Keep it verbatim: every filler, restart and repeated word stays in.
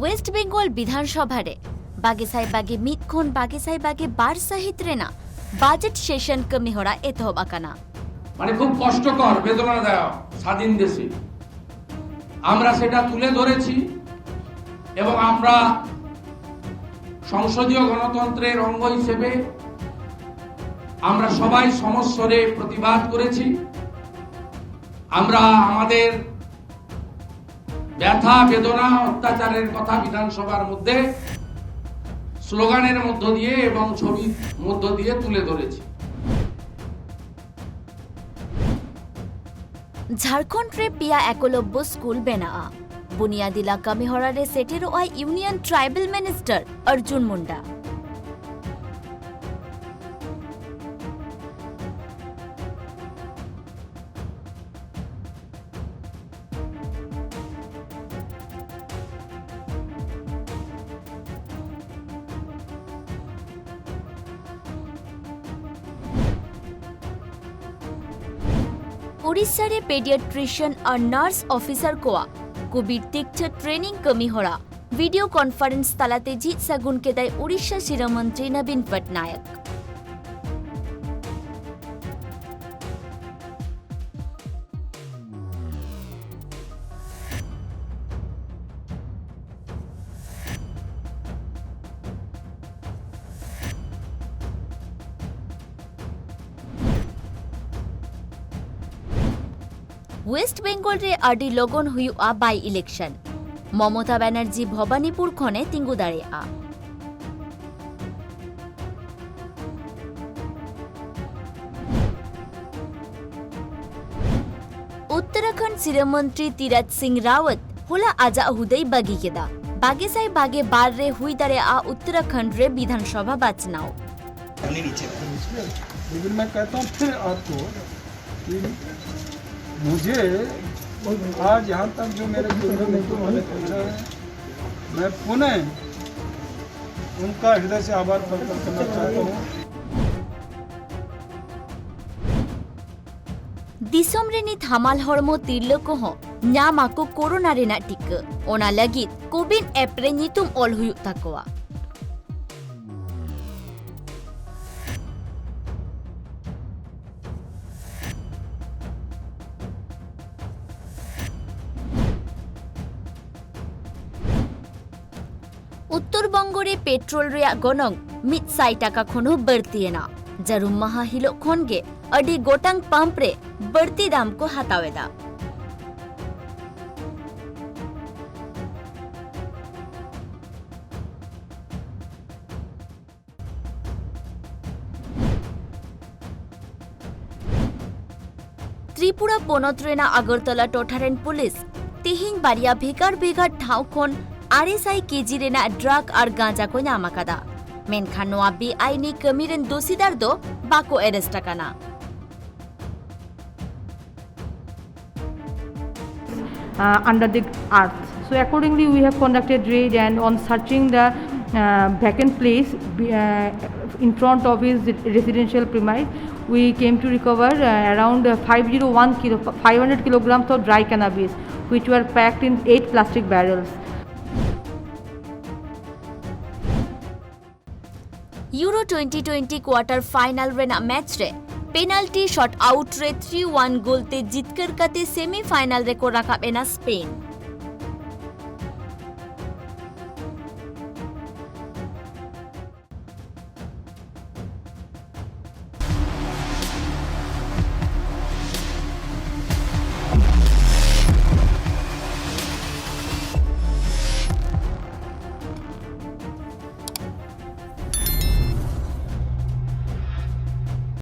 West Bengal ᱵᱤᱫᱷᱟᱱ ᱥᱚᱵᱷᱟ ᱨᱮ ᱵᱟᱜᱮ ᱥᱟᱭ ᱵᱟᱜᱮ ᱢᱤᱫ ᱠᱷᱚᱱ ᱵᱟᱜᱮ ᱥᱟᱭ ᱵᱟᱜᱮ ᱵᱟᱨ ᱥᱟᱹᱦᱤᱛ ᱨᱮᱱᱟᱜ ᱵᱟᱡᱮᱴ ᱥᱮᱥᱚᱱ ᱠᱟᱹᱢᱤ ᱦᱚᱨᱟ ᱮᱛᱚᱦᱚᱵ ᱟᱠᱟᱱᱟ᱾ ᱢᱟᱱᱮ ᱠᱷᱩᱵ ᱠᱚᱥᱴᱚᱠᱚᱨ, বেদনাদায়ক স্বাধীন দেশে আমরা সেটা তুলে ধরেছি এবং আমরা সংসদীয় গণতন্ত্রের অঙ্গ হিসেবে আমরা সবাই সমস্বরে প্রতিবাদ করেছি। আমরা আমাদের ব্যথা, বেদনা, অত্যাচারের কথা বিধানসভার মধ্যে স্লোগানের মধ্য দিয়ে এবং ছবির মধ্য দিয়ে তুলে ধরেছি। ᱡᱷᱟᱲᱠᱷᱚᱸᱰ ᱨᱮ ᱯᱮᱭᱟ ᱮᱠᱞᱚᱵᱽᱵᱚ ᱥᱠᱩᱞ ᱵᱮᱱᱟᱜᱼᱟ᱾ ᱵᱩᱱᱤᱭᱟᱫᱤ ᱞᱟ ᱠᱟᱹᱢᱤᱦᱚᱨᱟ ᱨᱮ ᱥᱮᱴᱮᱨᱚᱜᱼᱟᱭ union tribal minister Arjun Munda. Odisha ᱨᱮ ᱯᱮᱰᱤᱭᱟᱴᱨᱤᱥᱤᱭᱟᱱ ᱟᱨ ᱱᱟᱨᱥ ᱚᱯᱷᱤᱥᱟᱨ ᱠᱚᱣᱟᱜ ᱠᱳᱵᱷᱤᱰ ᱛᱤᱠᱪᱷᱟᱹ ᱴᱨᱮᱱᱤᱝ ᱠᱟᱹᱢᱤ ᱦᱚᱨᱟ ᱵᱷᱤᱰᱤᱭᱳ ᱠᱚᱱᱯᱷᱟᱨᱮᱱᱥ ᱛᱟᱞᱟᱛᱮ ᱡᱷᱤᱡ ᱥᱟᱹᱜᱩᱱ ᱠᱮᱫᱟᱭ ᱳᱰᱤᱥᱟ ᱥᱤᱨᱟᱹ ᱢᱚᱱᱛᱨᱤ ᱱᱚᱵᱤᱱ ᱯᱚᱴᱱᱟᱭᱮᱠ᱾ ᱳᱭᱮᱥᱴ ᱵᱮᱝᱜᱚᱞ ᱨᱮ ᱟᱹᱰᱤ ᱞᱚᱜᱚᱱ ᱦᱩᱭᱩᱜᱼᱟ ᱵᱟᱭ ᱤᱞᱮᱠᱥᱚᱱ᱾ ᱢᱚᱢᱚᱛᱟ ᱵᱟᱱᱟᱨᱡᱤ ᱵᱷᱚᱵᱟᱱᱤᱯᱩᱨ ᱠᱷᱚᱱᱮ ᱛᱤᱸᱜᱩ ᱫᱟᱲᱮᱭᱟᱜᱼᱟ᱾ ᱩᱛᱛᱚᱨᱟᱠᱷᱚᱸᱰ ᱥᱤᱨᱟᱹ ᱢᱚᱱᱛᱨᱤ ᱛᱤᱨᱟᱡᱽ ᱥᱤᱝ ᱨᱟᱣᱟᱛ ᱦᱚᱞᱟ ᱟᱡᱟᱜ ᱦᱩᱫᱟᱹᱭ ᱵᱟᱹᱜᱤ ᱠᱮᱫᱟ᱾ ᱵᱟᱜᱮ ᱥᱟᱭ ᱵᱟᱜᱮ ᱵᱟᱨ ᱨᱮ ᱦᱩᱭ ᱫᱟᱲᱮᱭᱟᱜᱼᱟ ᱩᱛᱛᱚᱨᱟᱠᱷᱚᱸᱰ ᱨᱮ ᱵᱤᱫᱷᱟᱱ ᱥᱚᱵᱷᱟ ᱵᱟᱪᱷᱱᱟᱣ᱾ लेकिन मैं कहता हूँ फिर आपको कि मुझे आज यहाँ तक जो मेरे केंद्र नेतृत्व ने पूछा है, मैं पुनः उनका हृदय से आभार प्रकट करना चाहता हूँ। ᱫᱤᱥᱚᱢ ᱨᱤᱱᱤᱡ ᱦᱟᱢᱟᱞ ᱦᱚᱲᱢᱚ ᱛᱤᱨᱞᱟᱹ ᱠᱚᱦᱚᱸ ᱧᱟᱢ ᱟᱠᱚ ᱠᱳᱨᱳᱱᱟ ᱨᱮᱱᱟᱜ ᱴᱤᱠᱟᱹ᱾ ᱚᱱᱟ ᱞᱟᱹᱜᱤᱫ ᱠᱳᱵᱤᱱ ᱮᱯ ᱨᱮ ᱧᱩᱛᱩᱢ ᱚᱞ ᱦᱩᱭᱩᱜ ᱛᱟᱠᱚᱣᱟ᱾ ᱩᱛᱛᱚᱨ ᱵᱚᱝᱜᱚ ᱨᱮ ᱯᱮᱴᱨᱳᱞ ᱨᱮᱭᱟᱜ ᱜᱚᱱᱚᱝ ᱢᱤᱫ ᱥᱟᱭ ᱴᱟᱠᱟ ᱠᱷᱚᱱ ᱦᱚᱸ ᱵᱟᱹᱲᱛᱤ ᱮᱱᱟ᱾ ᱡᱟᱹᱨᱩᱢ ᱢᱟᱦᱟ ᱦᱤᱞᱚᱜ ᱠᱷᱚᱱ ᱜᱮ ᱟᱹᱰᱤ ᱜᱚᱴᱟᱝ ᱯᱟᱢᱯ ᱨᱮ ᱵᱟᱹᱲᱛᱤ ᱫᱟᱢ ᱠᱚ ᱦᱟᱛᱟᱣ ᱮᱫᱟ᱾ ᱛᱨᱤᱯᱩᱨᱟ ᱯᱚᱱᱚᱛ ᱨᱮᱱᱟᱜ ᱟᱜᱚᱨᱛᱚᱞᱟ ᱴᱚᱴᱷᱟ ᱨᱮᱱ ᱯᱩᱞᱤᱥ ᱛᱮᱦᱮᱧ ᱵᱟᱨᱭᱟ ᱵᱷᱮᱜᱟᱨ ᱵᱷᱮᱜᱟᱨ ᱴᱷᱟᱶ ᱠᱷᱚᱱ ᱟᱨᱮ ᱥᱟᱭ ᱠᱮᱡᱤ ᱨᱮᱱᱟᱜ ᱰᱨᱟᱜᱽ ᱟᱨ ᱜᱟᱸᱡᱟ ᱠᱚ ᱧᱟᱢ ᱟᱠᱟᱫᱟ᱾ ᱢᱮᱱᱠᱷᱟᱱ ᱱᱚᱣᱟ ᱵᱮᱟᱭᱤᱱᱤ ᱠᱟᱹᱢᱤ ᱨᱮᱱ ᱫᱳᱥᱤᱫᱟᱨ ᱫᱚ ᱵᱟᱠᱚ ᱮᱨᱮᱥᱴ ᱟᱠᱟᱱᱟ᱾ Uh, under the earth. So accordingly, we have conducted raid, and on searching the uh, vacant place be- uh, in front of his residential premise, we came to recover uh, around uh, five zero one kilo, five hundred kilograms of dry cannabis, which were packed in eight plastic barrels. Euro twenty twenty quarter final ᱨᱮᱱᱟᱜ match ᱨᱮ penalty ᱥᱚᱴ out ᱨᱮ three ᱣᱟᱱ ᱜᱳᱞ ᱛᱮ ᱡᱤᱛᱠᱟᱹᱨ ᱠᱟᱛᱮ semi final ᱨᱮᱠᱚ ᱨᱟᱠᱟᱵ ᱮᱱᱟ Spain.